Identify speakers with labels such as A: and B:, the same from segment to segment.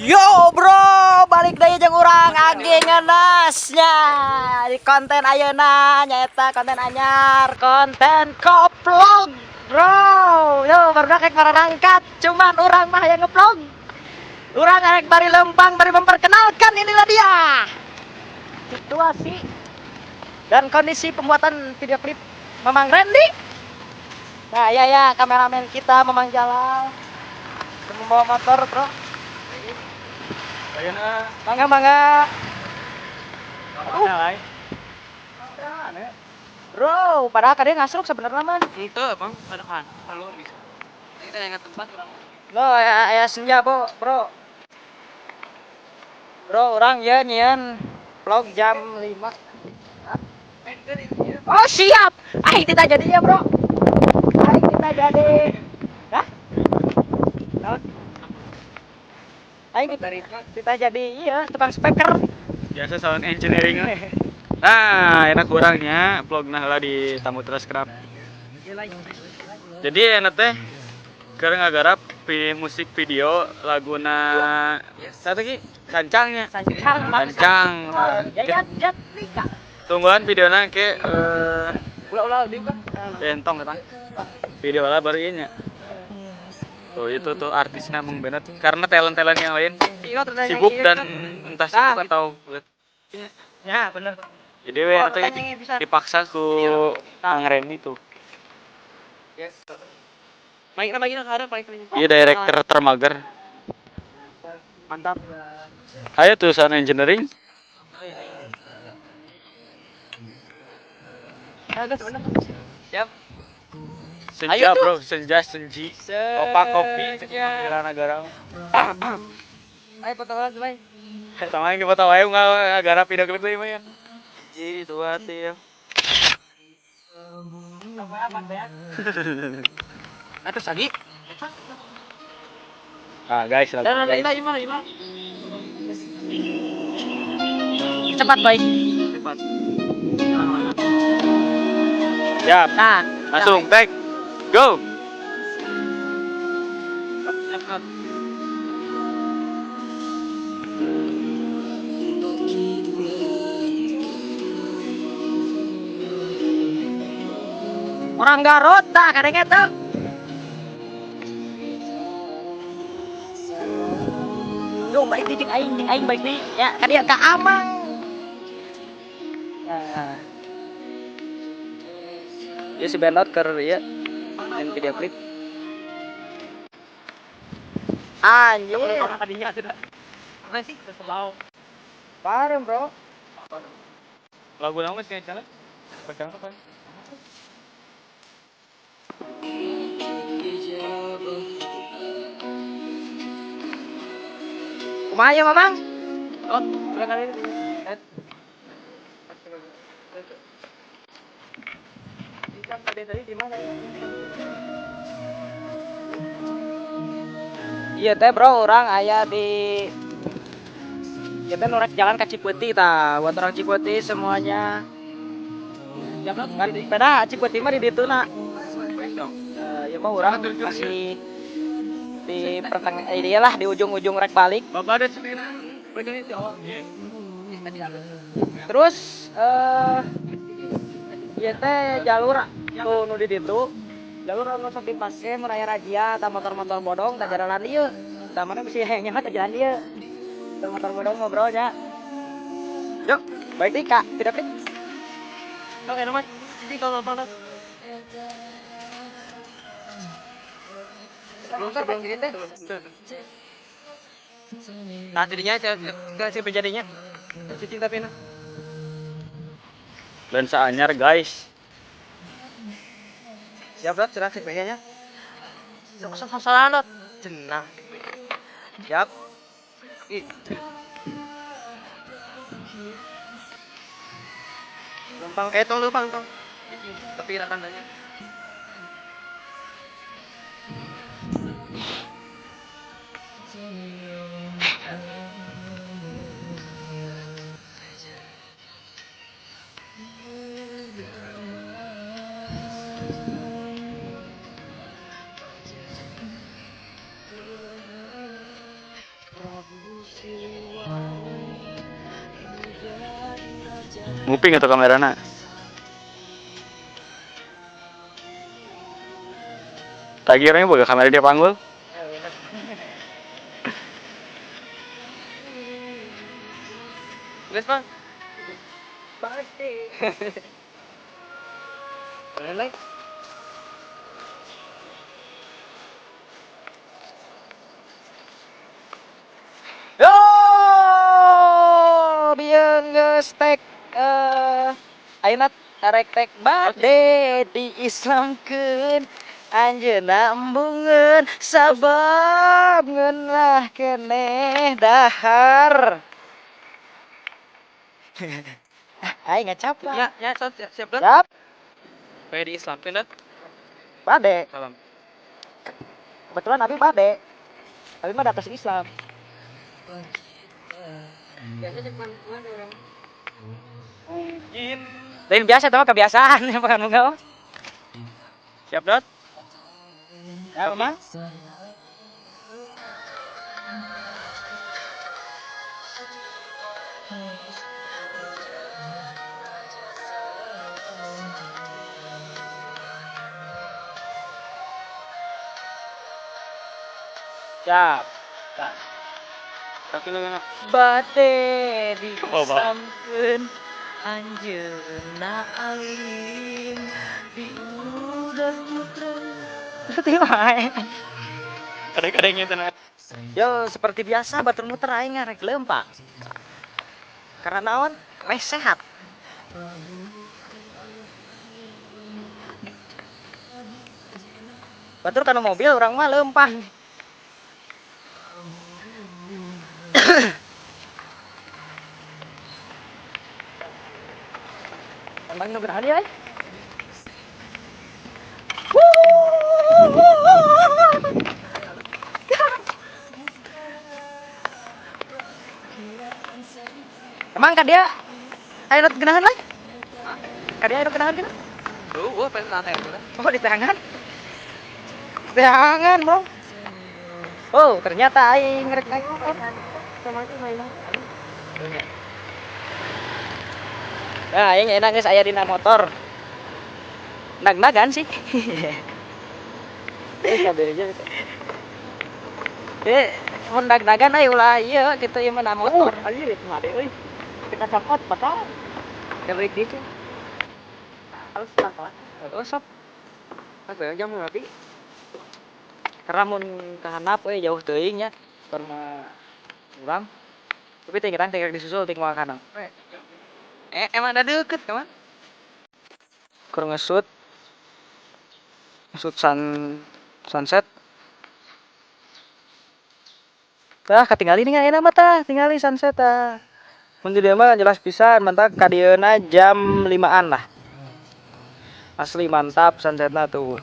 A: Yo bro, balik deui jeung urang Agi Ngeunasnya di konten ayeuna nyaeta konten anyar, konten koplog bro. Yo baru kayak marangkat, cuman urang mah yang ngevlog. Urang arek bari lempang bari memperkenalkan inilah dia. Situasi dan kondisi pembuatan video klip Mamang Randy. Nah, ya ya kameramen kita Mamang Jalal membawa motor, bro. Mangga mangga. Bro, padahal kadang ngasruk sebenarnya mah.
B: Itu bang, ada kan, kalau bisa. Kita yang tempat orang.
A: Lo ya, ya senja bo, bro. Bro, orang ya nyian vlog jam 5. Oh siap. Ayo kita jadinya bro. Ayo kita jadi. Hah? Ayo kita jadi iya tukang speaker.
C: Biasa sound engineering. Nah, enak kurangnya vlogna heula di Tamu Scrap. Jadi enak teh keur ngagarap musik video laguna satu ki sancangnya.
A: Sancang.
C: Sancang.
A: Ya ya nikah.
C: Tungguan videona ke
B: ulah-ulah di kan.
C: Entong ketang. Video lah baru ieu nya. Tuh itu tuh artisnya Mung Benot karena talent-talent yang lain sibuk dan entah sibuk atau
A: ya bener.
C: Jadi we atau dipaksa ku Kang Randy tuh.
B: Yes. Main lagi lah ada paling.
C: Iya director termager.
B: Mantap.
C: Ayo tuh sound engineering.
B: Siap.
C: Senja bro, senja senji. Opa kopi, Nagara.
B: Ayo foto lah, bay.
C: Sama yang foto wae nggak garap video klip teh mah ya.
B: Ji tua teh. Atas lagi.
C: Ah guys, lagu.
B: Lima.
A: Cepat, bay.
B: Cepat.
C: Siap.
A: Nah,
C: langsung take. Go.
A: Orang Garut tah kadang eta. Yo baik di aing, aing baik nih. Ya, ka dieu ka Amang. Nah. Ieu si Benot keur ieu main video klip. Anjir.
B: Tadinya sudah. Apa sih? Terselau.
A: Bareng, bro.
C: Lagu naon sih jalan? Pacar apa?
A: Kumaha ya, Mamang?
B: Oh, udah kali ini. Tadi di mana?
A: Iya teh bro, orang aya di kita norek jalan ke Cipeuti ta, buat orang Cipeuti semuanya. Ngan peda Cipeuti mah di ditu na. Ya mah orang masih di pertengah iyalah di ujung-ujung rek balik.
C: Bapak ada sendiri.
A: Terus ieu teh jalur tuh nu di ditu. Jalur anu sok dipake mun aya razia tah motor-motor bodong tah jalan ieu. Tah mana bisi hayang nyaho tah jalan ieu. Tah motor bodong ngobrol nya. Yuk, baik nih Kak, tidak klip.
B: Oke, nomor. Jadi kalau panas. Nah, jadinya saya sih penjadinya. Cicing tapi nah.
C: Lensa anyar, guys.
B: Siap, Dot, cerah sih pengennya. Salah, Dot. Cenah. Siap. Lumpang, tong lumpang, tong. Tapi tandanya.
C: Nguping atau kamerana? Tak kira boga kamera dia panggul.
B: Geus, Bang. Pasti. Boleh.
A: Yo, bieu geus tek ayeuna arek tek bade diislamkeun anjeunna embungeun sabab ngeunah keneh dahar. Aing ngacap.
B: Ya, ya, siap, siap, siap.
A: Siap.
B: Kayak di Islamkeun, Dat.
A: Bade.
C: Salam.
A: Kebetulan abi bade. Abi mah di atas Islam. Lain biasa tau kebiasaan bukan enggak.
C: Siap, Dot?
A: Ya, Mama. Siap.
C: Kaki lu enak.
A: Bade
C: Oh, Pak.
A: diislamkeun anjeunna alim di udah putra. Wae.
C: Kadang-kadang itu.
A: Yo, seperti biasa batur muter aing rek leumpang. Karena naon? Meh sehat. Batur kana mobil urang mah leumpang. Emang nu berani euy? Emang ka dia aya nu geunaheun lain? Ka dia aya nu geunaheun gitu?
B: Tuh, gua pengen lantai dulu.
A: Oh, di tangan. Tangan, Bro. Oh, ternyata aing rek naik motor. Nah, aing enak geus aya dina motor. Nag-nagan sih. Kabeh aja. Mun nag-nagan euy ulah ieu kitu ieu mah na motor.
B: Anjir, mah euy. Kita copot patah.
A: Balik dieu.
B: Harus pelan-pelan.
A: Oh, sok.
B: Apa jam berarti?
A: Karena mun kahanap euy jauh teuing nya karena urang. Tapi teh kita teh disusul teh makanan.
B: Emang ada deket, kawan?
A: Keur ngesut. Ngesut sunset. Tah katingali nih enak mah tah, tingali sunset tah. Mun di dieu mah jelas pisan, mantap ka dieuna jam 5-an lah. Asli mantap sunsetna tuh.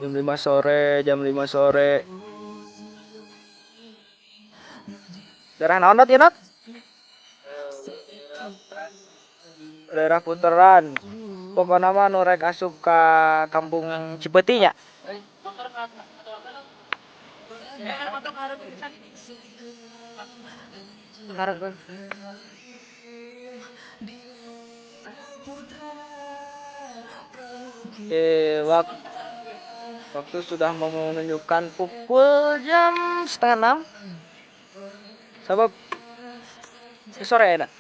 A: Jam 5 sore, jam 5 sore. Daerah naon Not, ya Not? Daerah Puteran. Pokokna mah nu rek asup ka kampung Cipeuti nya. Waktu sudah menunjukkan pukul jam 5:30. Sabab sore enak.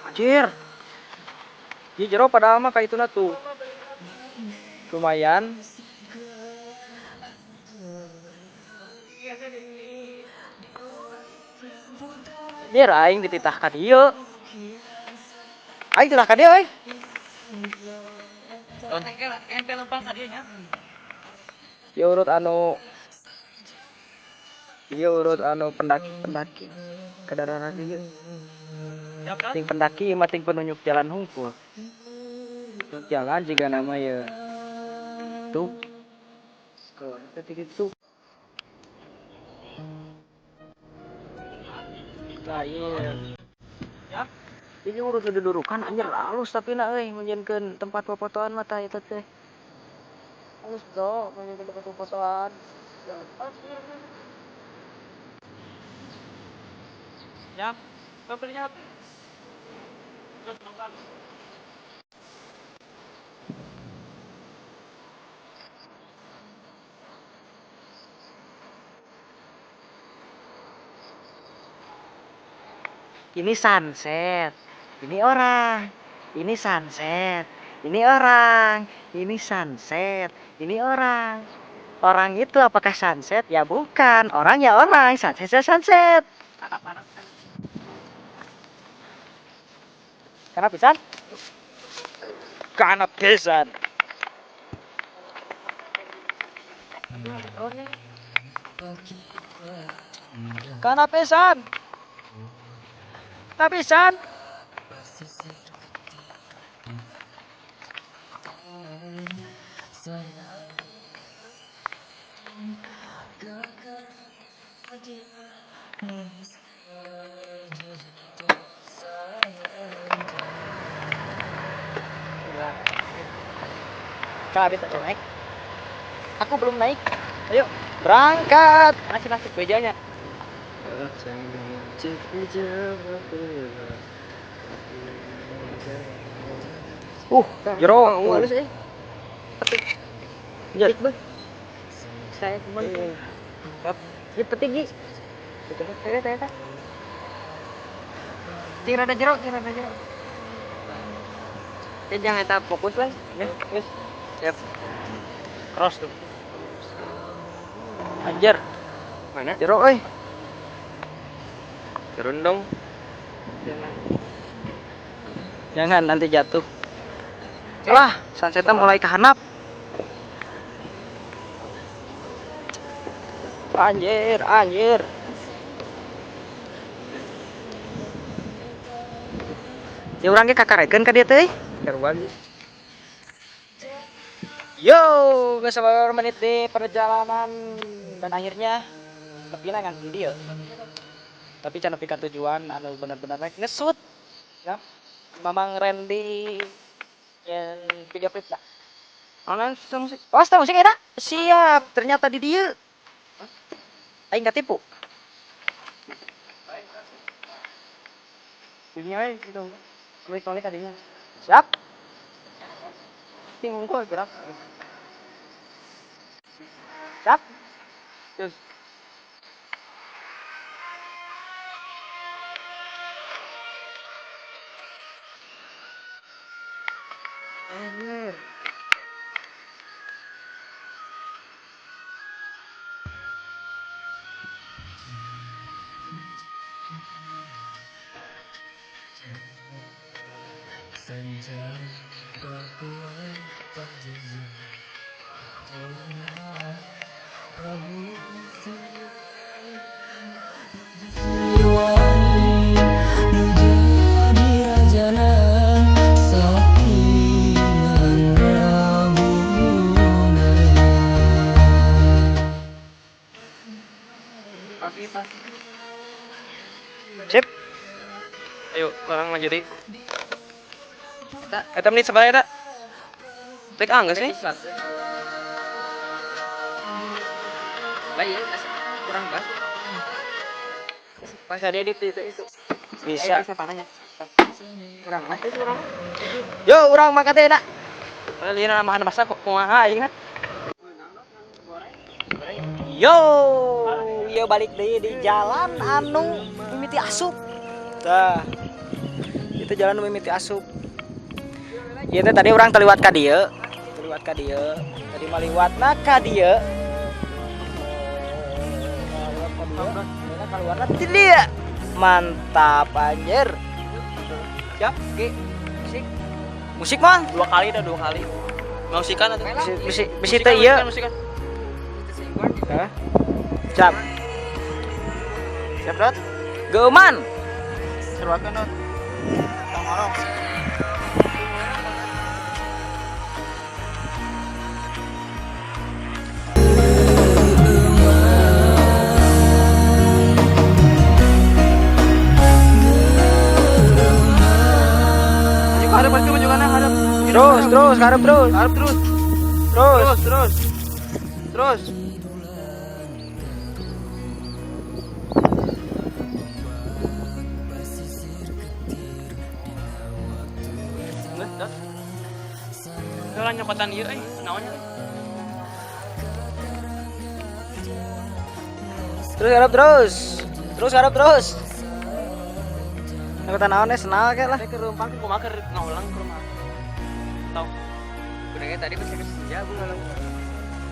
A: Anjir. Ieu jero padahal mah kaituna tuh. Lumayan. Anjir aing dititah ka dieu. Aing dititah ka dieu euy.
B: Ente lempang ka dieu nya.
A: Ieu urut anu ieu urut anu pendaki-pendaki. Kendaraan ieu. Ting pendaki mah ting penunjuk jalan hungkul. Penunjuk jalan juga nama ya. Tuh. Tuh. Nah, iya. Ini urut didurukan anjir halus tapi na euy menjieunkeun tempat popotoan mah tah eta teh.
B: Terus bro, mau foto-fotoan.
C: Ya, belinya. Terus nonton.
A: Ini sunset, ini orang, ini sunset, ini orang, ini sunset, ini orang. Orang itu apakah sunset? Ya bukan, orang ya orang, sunset ya sunset. Karena pisan? Karena pisan. Karena pisan. Tapi pisan. Kak, habis tak naik? Aku belum naik. Ayo, berangkat.
B: Masih masuk mejanya.
A: Jero.
B: Halus eh.
A: Ya.
B: Saya kemana? Ya petinggi. Saya. Cing rada jero, cing rada jero. Ya, jangan tak fokus lah. Ya, terus. Siap.
C: Cross tuh.
A: Anjir.
B: Mana?
A: Jero euy.
B: Turun dong.
A: Jangan nanti jatuh. Lah, sunsetnya mulai kehanap. Anjir, anjir. Ya urang ge kakarekeun ka dieu teh.
B: Keruan.
A: Yo, geus sabar menit di perjalanan dan akhirnya nepi lah ngan dieu. Tapi can nepi ka tujuan anu bener-bener rek ngesut. Ya. Mamang Randy yang video klip lah.
B: Langsung sih.
A: Oh, musik enak. Siap, ternyata di dieu. Aing katipu.
B: Ini aja gitu. Balik tadinya.
A: Siap.
B: Bingung kok gerak.
A: Siap.
B: Terus.
A: Anjir. Sip.
B: Ayo, orang lanjut deh. Eta menit sebenarnya tak? Rek angges nih. Baik, kurang bas. Pas ada edit itu.
A: Bisa.
B: Bisa panahnya. Kurang mas itu kurang.
A: Yo, urang makan teh nak.
B: Lina makan masak kok kumaha aing kan.
A: Yo, yo balik deui di jalan anu mimiti asup. Tah. Itu jalan anu mimiti asup. Ieu teh tadi urang teliwat ka dieu. Teliwat ka dieu. Tadi mah liwatna ka dieu. Liwat ka dieu. Ayeuna kaluarna ti dieu. Mantap anjir.
B: Siap, oke.
A: Musik. Musik mah.
B: Dua kali dah, dua kali. Musikan atau
A: Bisi bisi teh ieu.
B: Musikan.
A: Hah? Siap.
B: Siap, Dot.
A: Geuman.
B: Seruakeun, Dot. Tong orong. Maju ke hadap, maju ke hadap.
A: Terus, terus, harap terus.
B: Harap terus.
A: Terus.
B: Terus, terus. Terus. Geus, Dot. Heula nyokotan ieu euy, naonnya euy.
A: Terus garap terus. Terus garap terus. Nyokotan naon eh senal kayak lah.
B: Teh ke rumpang kumaha keur ngaulang ke rumah. Tahu.
D: Udah tadi bisa ke senja gue ngalang.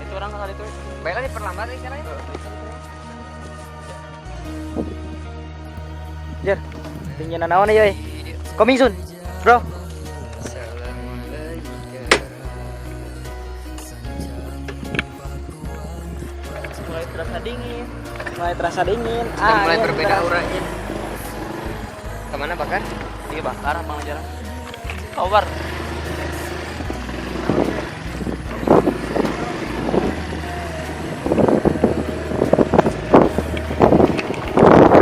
B: Itu orang kali itu.
D: Baiklah diperlambat nih sekarang.
A: Jer. Tinggian naon euy. Coming soon. Bro.
B: Mulai terasa dingin.
A: Mulai terasa dingin.
D: Sudah mulai
A: Angin
D: berbeda
A: terasa.
D: auranya. Kemana bakar?
B: Iya bakar apa jalan. Kabar.